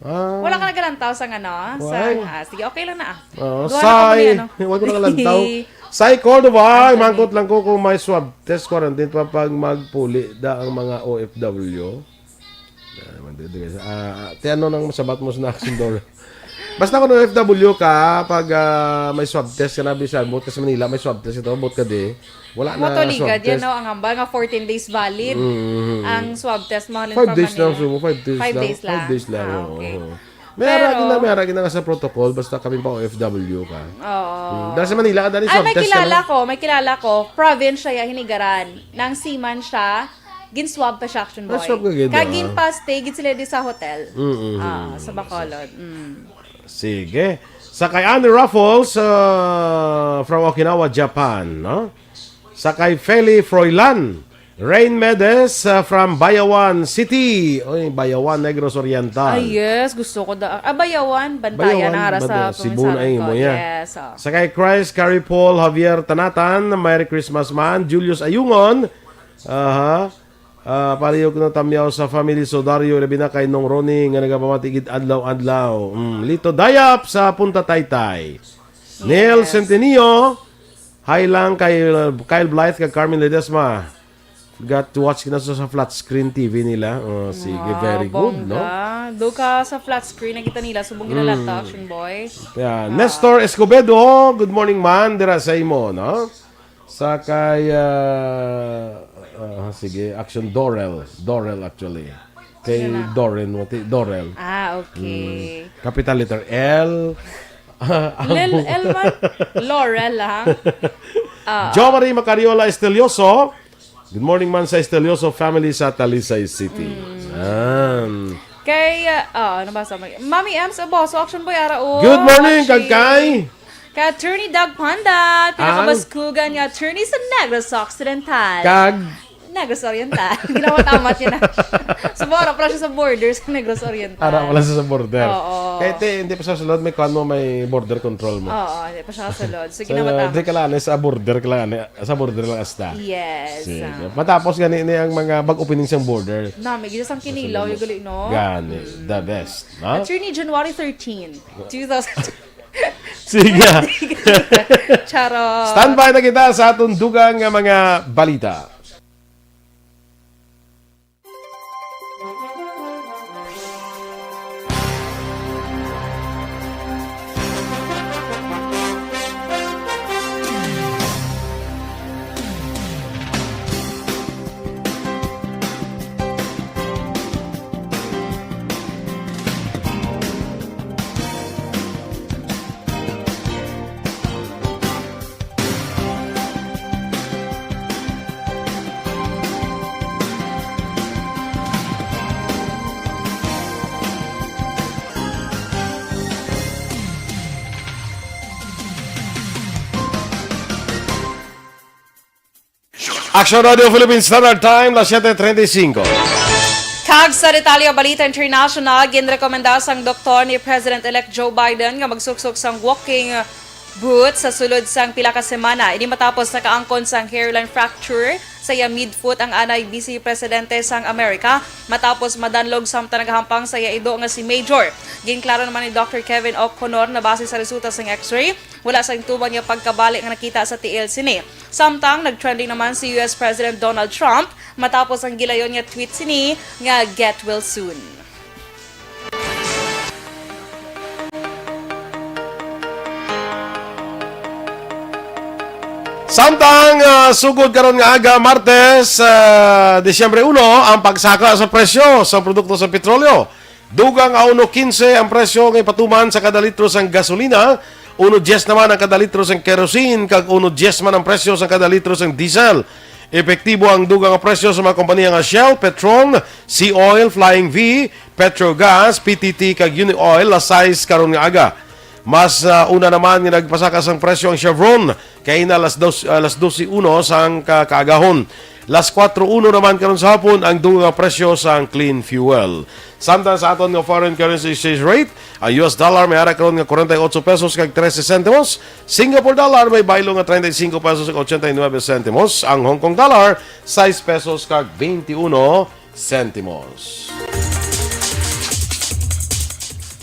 Ah. Wala ka nagalantaw sa ano? Sa, Why? Ah, sige, okay lang na, ah. Oo, Duha na kamo ni say, ano. Wag ko nagalantaw. Say Cordova, Anthony. Mangkot lang ko kung may swab test quarantine pa pag magpuli da ang mga O F W. Ah, magdidiri sa, ah, ah, ti ano nang masabat mo sa action door? Basta kung O F W ka, pag, ah, may swab test ka na, bisan buot ka sa Manila, may swab test ito, buot ka di. Wala na Matuligad swab yan, test. No? Ang hambal nga fourteen days valid. Mm, mm, mm. Ang swab test mo, Five days lang, so, five days Five lang. Days lang. Five days lang, Ah, oo, okay. Oo. May Pero ara gina, may ara gina nga sa protocol, basta kami pa O F W ka. Oo. Mm, dahil sa Manila ka, dali Ay, swab may test ka kilala na. Ko, may kilala ko, province siya, Hinigaran. Nang seaman siya, gin-swab pa siya, Action Boy. Ah, swab ka gid, Kag ah. Ginpa-stay gid sila di sa hotel. Mm, mm, Ah, mm, sa mm. Bacolod. Mm. Sige. Sa kay Annie Raffles, ah, from Okinawa, Japan, no? Sa kay Feli Froilan, Rain Medes, ah, from Bayawan City. Oy, Bayawan, Negros Oriental. Ah, yes. Gusto ko da-, ah, Bayawan, Bantayan, Bayawan, ara sa Banda-, Cebu na probinsya eh, ko. Mo, yeah. Yes, oh. Sa kay Christ, Carrie Paul, Javier Tanatan, Merry Christmas man. Julius Ayungon, aha. Ah, palihog na tamyaw sa family Sodario, labi na kay Nong Ronnie nga nagapamati gid adlaw-adlaw. Mm, Lito Dayap sa Punta Taytay. Neil Yes. Centenio, hi lang kay, uh, Kyle Blythe kag Carmen Ledesma. Got to watch na sa, sa flat screen T V nila. Oh, sige, Wow, very good, no? Bongga. Do ka sa flat screen, nakita nila, subong Mm. Ginalata, Action Boy. Yeah. Ah. Nestor Escobedo, good morning man, dira sa imo, no? Sa kay, ah, ah, sige, Action Dorel. Dorel, actually. Kay Sino na? Dorel, wati, Dorel. Ah, okay. Mm. Capital letter L. Ang Lil, bu- L man. Laurel, ha? Ah. Jo Marie Macariola Estelioso. Good morning man sa Estelioso family sa Talisay City. Mm. Yan. Kay, ah, ah, nabasa mo. Mami Ems Aboso, Action Boy, ara, oh. Good morning, Achi. Kag kay? Kay Attorney Doug Pandat, Ang? Pinakabaskugan nga attorney sa Negros Occidental. Kag? Negros Oriental. Ginawa tama siya na. Sa Bora, pala siya sa border sa Negros Oriental. Ara, wala siya sa border. Oo. Kaya te, hindi pa sa sulod, may kuwan mo, may border control mo. Oo, hindi pa siya sa sulod. So, So, ginawa tama. Di ka lang, sa border ka lang, sa border lang asta. Yes, Sige. ah. Matapos gani ni ang mga bag-opening sang border. Na, may gisa sang kinilaw, Sa yung gali, no? Gani, Mm. the best, no? Attorney, January thirteen, two thousand. Sige. Charot. Standby na kita sa atong dugang nga mga balita. Action Radio Philippine Standard Time, las siete treinta y cinco. Kag sa detalye, balita international, ginrekomenda sang doktor ni President-elect Joe Biden nga magsuksok sang walking boot sa sulod sang pila ka semana. Ini matapos nakaangkon sang hairline fracture sa iya midfoot ang anay Vice Presidente sang Amerika matapos madanlog samtang nagahampang sa iya ido nga si Major. Ginklaro naman ni Doctor Kevin O'Connor na base sa resulta sang X-ray, wala sang tuman nga pagkabali nga nakita sa tiil sini. Samtang nag-trending naman si U S President Donald Trump matapos ang gilayon nga tweet sini nga "Get well soon." Samtang ah, sugod karon nga aga, Martes, ah, Disyembre uno, ang pagsaka sa presyo sa produkto sa petrolyo. Dugang a uno kinse ang presyo nga ipatuman sa kada litro sang gasolina, uno dies naman ang kada litro sang kerosene, kag uno dies man ang presyo sa kada litro sang diesel. Epektibo ang dugang nga presyo sa mga kompanya nga Shell, Petron, Sea Oil, Flying V, Petrogas, P T T, kag Uni Oil, alas sais karon nga aga. Mas ah, una naman nga nagpasaka sang presyo ang Chevron, kay na alas dos, alas dose uno sang ka- kaagahon. Las kuwatro uno naman karon sa hapon ang dugang nga presyo sang clean fuel. Samtang sa aton nga foreign currency exchange rate, ang U S dollar may ara karon nga forty-eight pesos kag trese sentimos, Singapore dollar may baylo nga treinta y cinco pesos kag ochenta y nueve sentimos, ang Hong Kong dollar sais pesos kag veintiuno sentimos.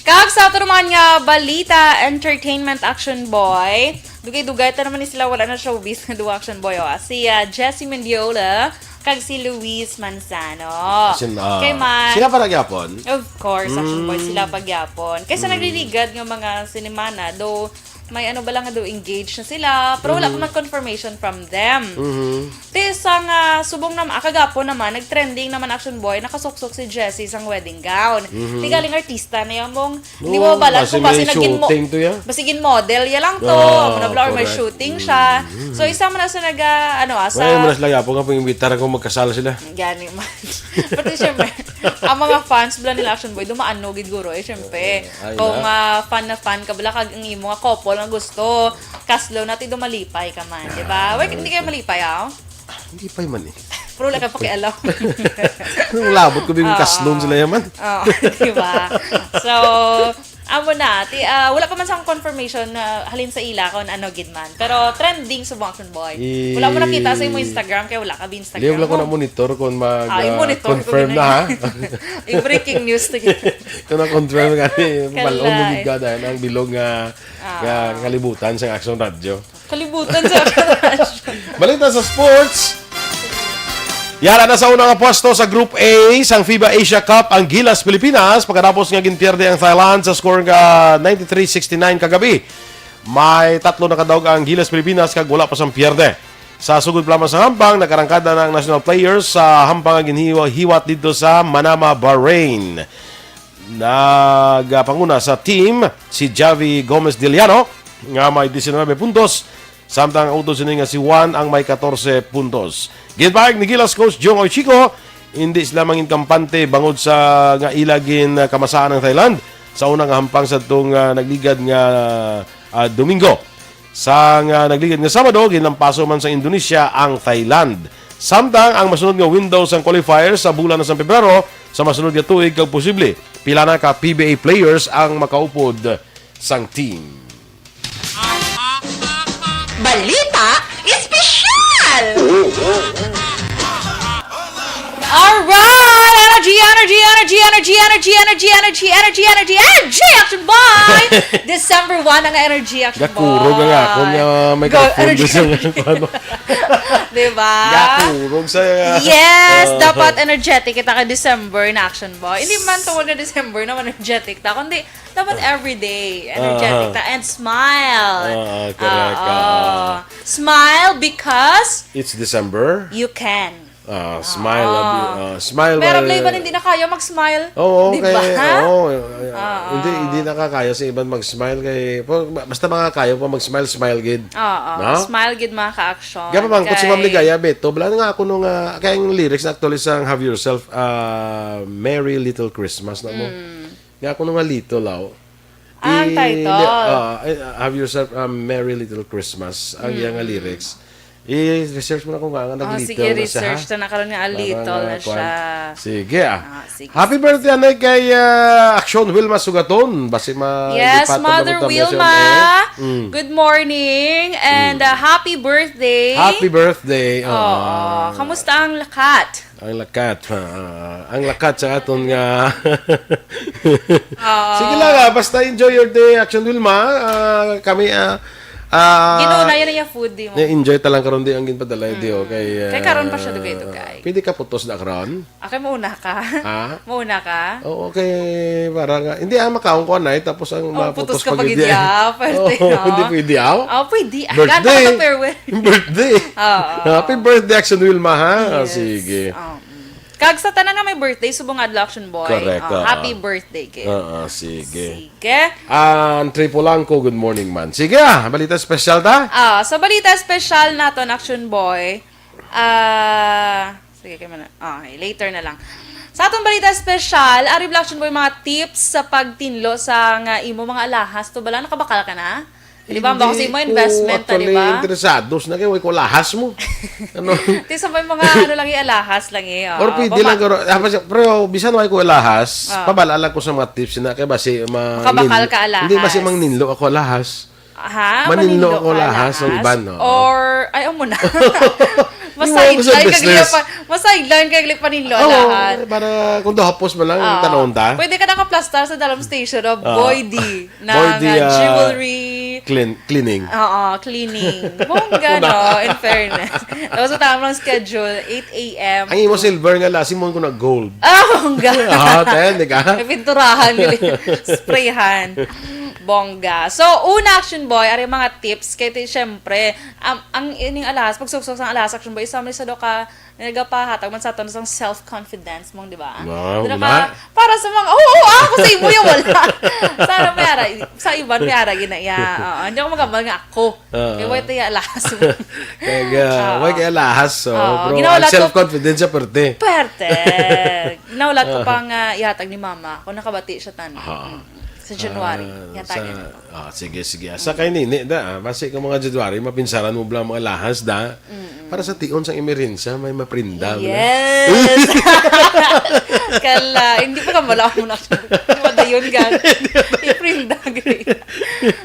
Kag sa ato naman nga balita, entertainment, Action Boy. Dugay-dugay ta naman ni sila, wala na showbiz nga duo, Action Boy. Oh. Si ah, Jesse Mendiola kag si Luis Manzano. Sin- ah, Kay man, sila pa ra gyapon? Of course, Action Boy, sila pa gyapon. Kaysa nagliligad nga mga sinemana, though may ano ba lang nga daw engaged na sila, pero wala pa man confirmation from them. Ti sang ah, subong naman, ah, kagapon naman, nag-trending naman, Action Boy, nakasuksok si Jessie sang wedding gown. Ti galing artista na yan mong, hindi mo Oo, balag basi kung basi may naging mo, shooting to, ya? Basi gin model ya lang to, Ah, ano bla, or may correct. Shooting siya. So, isa man na sa nag, ah, ano, ah, sa Wala mo na sila gyapon nga pag-imbitar kung magkasal sila. Gani man. Pati syempre, ang mga fans bla nila, Action Boy, dumaan no gid guro eh, syempre. Ay, Kung na. ah, fan na fan ka bla, kag ang imo nga couple nga gusto, kaslo na ti dumalipay ka man, di ba? Wait, hindi kayo malipay, ah? Hindi pa man eh. Pero wala ka pakialam. Nung labot ko, bigong kaslon sila yaman. Oo, di ba? So, amo na, ti, ah, wala pa man sa confirmation na halin sa ila kung ano gid man. Pero trending sa Action Boy. Wala mo nakita sa imo Instagram kay wala ka bi Instagram. Liyaw lang ko mo. na monitor kung mag Ah, yung ah, monitor ko confirm din na ha. Yung breaking news to yun. Kung na-confirm nga ni, Kalay. malong mo gid ka dahil ang bilog nga, nga kalibutan sa Action Radio. Kalibutan sa Action Radio. Balita sa sports. Yara na sa unang pwesto sa Group A sang FIBA Asia Cup ang Gilas Pilipinas pagkatapos nga ginpierde ang Thailand sa score nga ninety-three sixty-nine kagabi. May tatlo na kadaog ang Gilas Pilipinas kag wala pa sang pierde. Sa sugod pa lamang sa hampang, nagarangkada na ang national players sa hampang nga ginhiwa-, hiwat didto sa Manama, Bahrain. Nagapanguna sa team si Javi Gomez Diliano nga may diecinuebe puntos, samtang ang utod sini nga si Juan ang may katorse puntos. Ginpahayag ni Gilas coach Jung Oichiko, hindi sila mangin kampante bangod sa nga ila gin kamasaan ang Thailand sa una nga hampang sa tong ah, nagligad nga ah, Domingo. Sang ah, nagligad nga Sabado, ginlampaso man sa Indonesia ang Thailand. Samtang ang masunod nga window sang qualifiers sa bulan na sang Pebrero sa masunod nga tuig kag posible pila na ka P B A players ang makaupod sang team. Balita Espesyal! Alright! Energy, energy, energy, energy, energy, energy, energy, energy, energy, energy, energy, Action Boy! December one ang energy, Action Boy. Gakurog ang akon nga microphone Energy, dun sa energy. ano. Diba? Gakurog sa Yes, Ah. Dapat energetic kita kay December na, Action Boy. Hindi man tungod na December naman energetic ta, kundi dapat everyday energetic Ah. ta and smile. Ah, correct. Oo. Ah. Smile because It's December. You can. Ah, smile. Ah. Ah, smile. Pero while- Blay ba hindi na kaya mag-smile? Oo, Di kay, ba? oo, hindi, hindi nakakaya sa iban mag-smile kay, basta makakaya pa mag-smile, smile gid. Oo. No? Smile gid, mga ka-action. Kaya pa man, kung si Ma'am Kay- Ligaya, Beto, bala nga ako nung, ah, kaya yung lyrics na actually sang Have Yourself a Merry Little Christmas na mo. Mm. Nga ako nung nga little, aw. Ang I- title. ah, eh, Have Yourself a Merry Little Christmas, ang iyang nga Mm. lyrics. I-research mo na kung nga, nga Oh, nag-little sige, na siya, ha? research na na karon nga a Para little nga, na kuwan. siya. Sige, ah. Ah, sige. Happy birthday, anay, kay ah, Action Wilma Sugaton. Basi ma- Yes, lipatan Mother mo to, Wilma. Ma'am, eh. Mm. Good morning and uh, happy birthday. Happy birthday. Oo. Ah. Kamusta ang lakat? Ang lakat, ha? Ah, ang lakat sa aton nga. Ah. Sige lang, ah, basta enjoy your day, Action Wilma. Ah, kami, ah, ah, Ginauna yun ang food, di mo? na-enjoy ta lang karon di ang ginpadala, di, oh, kay, Kay ah, karon pa siya dugay-dugay. Pwede ka putos na karon? Okay, mauna ka. Ha? Mauna ka. Oo, kay para nga, hindi, ah, makaon ko, anay, tapos ang Oh, maputos putos ka pag pag hindi. iya. Pwede, Oo, no? hindi pwede, aw? Oh, pwede. Ah, Birthday. ganda ka farewell. Birthday. Oo. Happy birthday, Action Wilma, ha? Ah, Yes. sige. Um, kag sa tanan nga may birthday, subong nga adlaw, Action Boy. Correct, Oh, oo. Happy birthday, kay. Oo, sige. Sige. Ah, ang triple lang ko, good morning, man. Sige, ah, balita special ta? Ah, sa balita special naton, Action Boy, ah, sige, kay man, ah, okay, later na lang. Sa atong balita special, ari bala, Action Boy, mga tips sa pagtinlo sa nga imo mga alahas. To bala, nakabakal ka na? Di ba? Bako sa imo Hindi ko investment, ta, di actually ba? Interesados na kay way ko alahas mo. Ano? Ti sa may mga ano lang, alahas lang eh. Oh. Or pwede lang, pero, ah, basi- pero bisan way ko alahas, Ah. pabala lang ko sa mga tips na kay basi ma- Makabakal nin- ka alahas. Hindi, basi mang ninlo ako alahas. Ha? Maninlo Maninlo ako ka alahas, ang alahas? iban, oo. Or, ay, amo na. Yung mga Masideline gusto kag business. liya pa, masideline kag liya paninlo Oo, alahas. para kung dohapos mo lang, Ah, tanong ta. Pwede ka nakaplastar sa dalom station of Ah. Boy D ng Boy D, uh, ah, jewelry. Clean, cleaning. Oo, cleaning. Bongga, no? In fairness. Tapos wala mo lang schedule, eight a.m. Ang imo silver nga lasi mo ko na gold. Ah, bongga. Ah, ten, di ka? May pinturahan, gali. Sprayhan. Bongga. So, una, Action Boy, ari mga tips. Kaya ti, syempre, ang, ang ining alahas, pagsuksok sang alahas, Action Boy, isa man sa do ka, nagapahatag man sa aton sang self-confidence mong, di ba? Wow, Dira una. ka, para sa mga, oo, oo, ako sa imo yung wala. Sana may ara, sa iban may ara, gina, ya. Oo, hindi ako magambal nga ako. Oo. Kaya wait, ya, alahas mo. Kaya, Oo. way kay alahas, so, Oo, bro, ginawa ang lang ko- self-confidence siya, perte. Perte. Ginahulat ko pang ah, ihatag ni mama kung nakabati siya tan. Ah. Sa January. Ah, Yatagan sa- ako. Ah, sige, sige. Sa kay nini, da, ah, basi ka mga January, mapinsaran mo bala mga alahas, da. Para sa tion sang emerhensya, may maprinda, bala. Yes! Kala, hindi pa ka mala mo na. Madayon, gan. Iprinda, gani.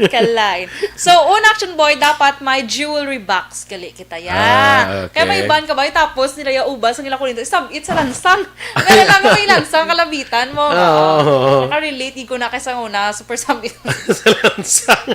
Kalain. So, una, Action Boy, dapat may jewelry box gali kita ya. Ah, okay. Kaya may iban ka ba? Tapos nila ya ubas ang ila kuninto. Isab-it sa lansang. Meron lang may lansang kalabitan mo. Ah, oo. Nakarelate ko na kay sa una, super sabit. Sa lansang.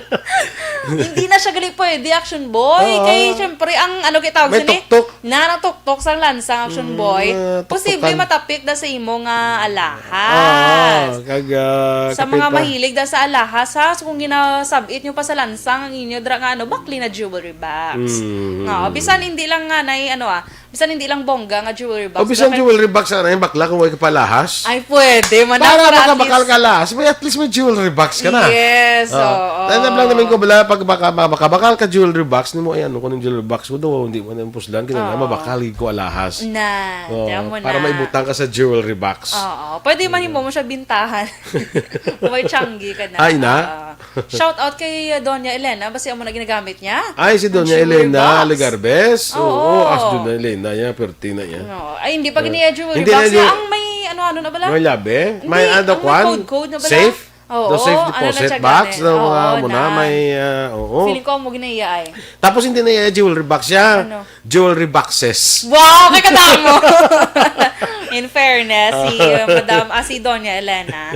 Hindi na siya gali pwede, Action Boy. Oo. Kay, syempre, ang ano kita, May sini? tuktok. Na natuktok sang lansang, Action Boy. Mm, Posible tuktokan. Matapik da sa imo nga alahas. Ah, kag, ah, Sa kapit mga pa. mahilig da sa alahas, ha? So, kung ginasabit nyo pa sa lansang ang inyo dra nga ano, bakli na jewelry box. Mm. No, bisan hindi lang nga na ano ah, bisan hindi lang bongga nga jewelry box. O bisan Bakit- jewelry box, ano yung bakla kung way ka palahas? Ay, pwede. Man, Para para at makabakal least- ka lahas, may at least may jewelry box ka na. Yes, Ah. oo. Tayo na lang namin ko bala pag baka, makabakal ka jewelry box, ni mo, ay ano, kung yung jewelry box mo daw, hindi mo na yung puslan, kinala, Oo. mabakal ko alahas. Na, Oo, tiyan mo para na. maibutang ka sa jewelry box. Oo. Pwede man himo mo siya bintahan. Kung may tiyanggi ka na. Ay, na? Oo. Shout out kay uh, Doña Elena. Basi amo na ginagamit niya. Ay, si Ang Doña jewelry Elena box. Legarbes. Oo, Oo. as Doña Elena, yan, perti na yan. No. Ay, hindi pa gini jewelry Hindi box. na Niya jewel- ang may ano-ano na bala? May labi? Hindi, May ano, ang may kwan? code-code na bala? Safe? Oo, The safe ano na deposit siya box? gani? Na mga Oo, muna, na. may, ah, oo. Feeling ko amo gina iya ay. Tapos hindi na iya jewelry box siya. Ano? Jewelry boxes. Wow, kay kadamo. In fairness, si uh, Madam, ah, si Doña Elena.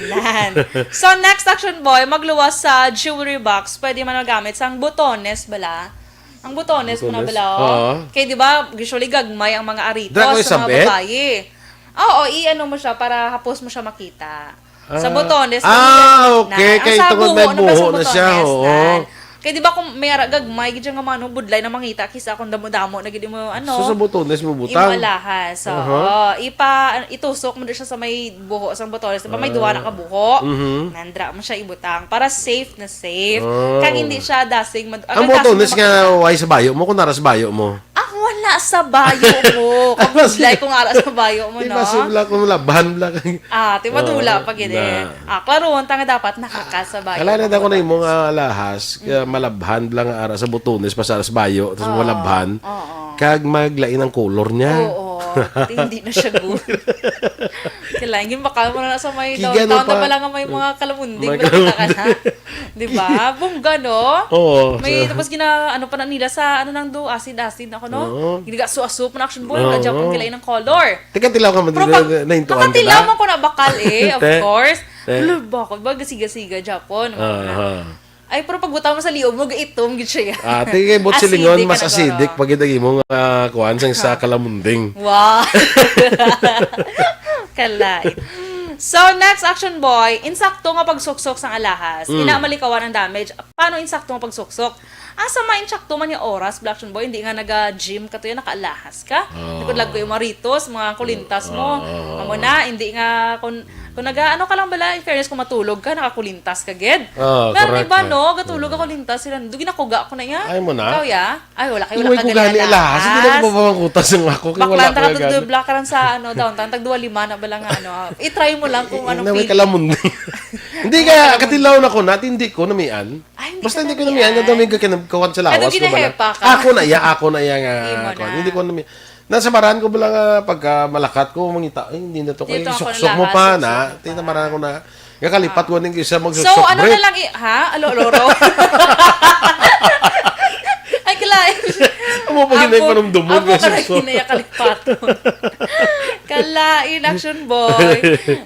Nan. So, next, Action Boy, magluwas sa jewelry box. Pwede man magamit sang botones bala. Ang botones mo na Botones? bala, oh. Oo. Kay di ba, usually gagmay ang mga aritos Dra ko sa mga isabit? babayi. Oo, i-ano mo siya para hapos mo siya makita. Sa Ah. botones, Ah, mo okay. na. Ang Kay sa tungod may buho na ba sa buho na siya, botones, oo. nan? Kay di ba kung may ara gagmay gid nga mano budlay na mangita kisa kung damo-damo na gid mo ano. So, sa botones mo Imo butang? alahas. So, Aha. ipa itusok mo diri siya sa may buho sang botones. Di ba may duha na ka buho? Mhm. Nandra mo siya ibutang para safe na safe. Oh. Kag hindi siya dasig mad- Ang agad dasig botones na nga way sa bayo mo, kung nara sa bayo mo. Ah, wala. Wala sa bayo mo. Kabudlay kung ara sa bayo mo, Di no? ba sibla kung labhan bla kang Ah, di ba dula Oo, pa gid eh. na. Ah, klaro, ang tanga dapat nakakasabayo Kala na ka ako na muna. Imo nga alahas, kaya malabhan lang nga ara sa butones, pasar sa bayo, tapos Oo, malabhan, oo. kag maglain ang color niya. Oo, di, hindi na siya good. Kailangan yung bakal mo na sa may Kiga na downtown na pa. pala nga may mga kalamunding, May makita ka na. kalamunding. Di ba? Bongga, no? Oo, May, sa tapos gina, ano pa na nila sa, ano nang do, acid-acid na ako, no? Oo. Ginaga-aso-aso pa na action boy, Oo. nga Japon, kailangan ng color. Teka, tilaw ka man, Pero pag na, na, nahintuan ka nakatilaw na? man ko na bakal eh, of Te, course. te. Lubak ko, ba, gasiga-siga, Japon. Aha. Ay, pero pag butaw mo sa liog mo, gaitom gid siya. Ah, tingin mo, Acidic silingon, ka mas na, acidic guro. pag yung mo nga kuhan sang sa Ah. kalamunding. Wow. Kalain. So, next action boy, insakto nga pagsuksok sang alahas. Mm. Ina malikawan ang damage. Paano insakto nga pagsuksok? Asa man insakto man yung oras, Black Action Boy? Hindi nga naga-gym ka to yan, nakaalahas ka. Oo. Likod lag ko yung maritos, mga kulintas mo. Oo. Amo na, hindi nga, kung, kung naga, ano ka lang bala, in fairness, kung matulog ka, nakakulintas ka, gid. Oo, Pero correct, iba, eh. no? Gatulog Oo. ako, lintas sila. Dugi nakuga ko na yan. Ay, mo na? Ikaw, ya? Ay, wala kayo, Iway wala ko ka gani, alahas. Hindi na ko mapapangkutas ang ako, kay wala Baklan ko ta yan ka gani. dudubla ka rin sa, ano, downtown. Tag dua lima na bala nga, ano. I-try mo lang kung Eh, anong na may feeling. kalamundi. Hindi May ka, kalamundi. katilaw na ko, nati, hindi ko namian. Ay, hindi Basta ka hindi ko namian. namian, nga dami ka kinab-, kawan sa Ano lawas ko bala. ginahepa ka? Ako na iya, ako na iya nga, Imo kuwan. na. Hindi ko namian. Nasa baran ko bala nga pagka malakat ko, mangita, "Ay, hindi na to Dito kay ako suksok mo nalahas, pa na." suksok mo pa. Tinamaran ko na. Nga kalipat Ah. ko ning isa So, magsuksok ano break. na lang i-, ha? Alo, alo, alo. Ay, kalain. Amo pa ginay Amo, panumdumon amo nga ka na suksok. ginay kalipaton. Kalain, action boy.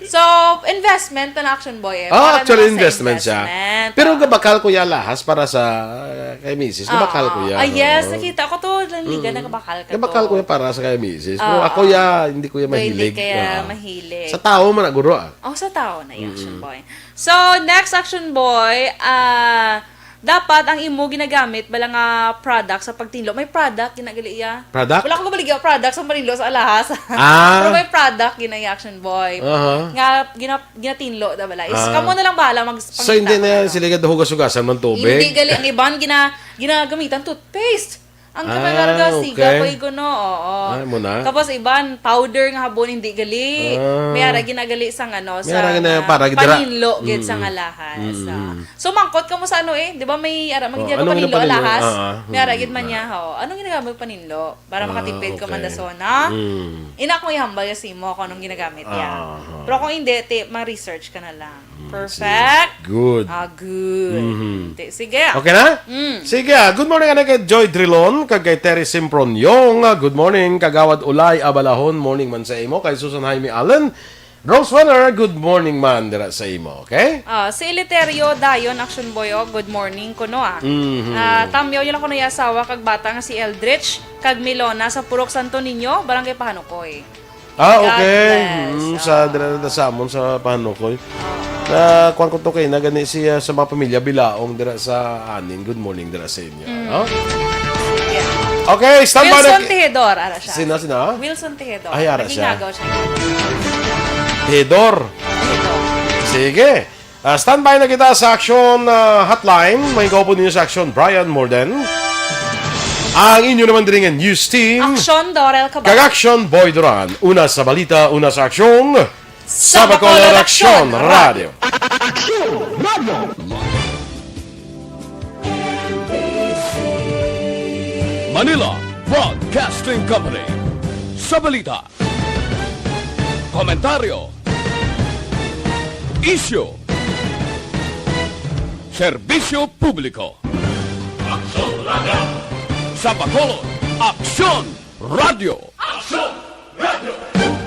So, investment na action boy eh. Ah, Para actually, naman sa investment siya. investment. Pero Ah. gabakal ko ya alahas para sa, ah, kay misis. Gabakal ko Ah, ya. ah, yes, Oo. nakita ko to. Lanligan, Mm. nagabakal ka Gabakal to. ko ya para sa kay misis. Pero Ah, ako ah. ya, hindi ko ya Pwede mahilig. kaya Ah. mahilig. Sa tao man na, guro, ah. Oh, sa tao na, Mm. action boy. So, next action boy, ah, dapat ang imo ginagamit bala nga product sa pagtinlo. May product ginagali iya. Product? Wala ko kabaligya product sa paninlo sa alahas. Ah. Pero may product gina iya, action boy. Aha. Nga gina-, ginatinlo da bala. Is Ah. kamo na lang bahala mag So, hindi pangita na na, ano. sila gadahugas-hugasan ng tubig? Hindi gali ang iban gina-, ginagamitan toothpaste. Ang Ah, ginagarga siga okay. pa yung kuno, oo. Ay, mo na? Tapos iban, powder nga habon, hindi gali. Ah. May ara ginagali sang ano, May sa ara gina-, para gidra-, paninlo gid sa Mm. alahas. Mm. Ah. So, mangkot ka mo sa ano eh, di ba may ara, Oh, magiging anong paninlo ginapaninlo? alahas? Ah, ah. May ara Mm. gid man niya, ho. Anong ginagamit paninlo? Para Ah, makatipid ka man okay. da so, no? Mm. Ina ko ihambal ya sa imo kung anong ginagamit niya. Aha. Pero kung hindi, ti, ma-research ka na lang. Mm, Perfect. sige. Good. Ah, good. Mhm. Ti, sige. Okay na? Mm. Sige, ah. Good morning, ano, kay Joy Drilon, kag kay Terry Simproniong. Ah, good morning, Kagawad Ulay Abalahon. Morning man sa imo. Kay Susan Jaime Allen. Rose Weller, good morning man dira sa imo, okay? Ah, si Eleuterio Dayon, Action Boy, oh, good morning kuno, ah. Mhm. Ah, tamyaw niyo lang kuno yung asawa kag bata nga si Eldritch kag Milona sa Purok Santo Niño, Barangay Pahanukoy. Ah, God okay. bless. Mm, sa Ah. dira na sa amon sa Pahanukoy. Ah. Na, kuwan ko to kay, na gani siya sa mga pamilya Bilaong dira sa Aning. Good morning dira sa inyo, Mm. no? Sige. Okay, stand by Wilson na ki-, Tejador, ara siya. Sina, sina? Wilson Tejador. Ay, ara siya. Naging agaw siya. Tejador. Tejador. Sige. Ah, standby na kita sa Action, ah, Hotline. May kaupo ninyo sa Action, Brian Morden. Ang inyo naman diri nga news team. Action, Dorel Cabal. Kag Action, Boy Duran. Una sa balita, una sa aksyon. Sa Bacolod Action Radio. Action Radio. Manila Broadcasting Company. Sa balita, komentaryo, isyu, serbisyo publiko. Aksyon Radio. Sa Bacolod, Aksyon Radio. Aksyon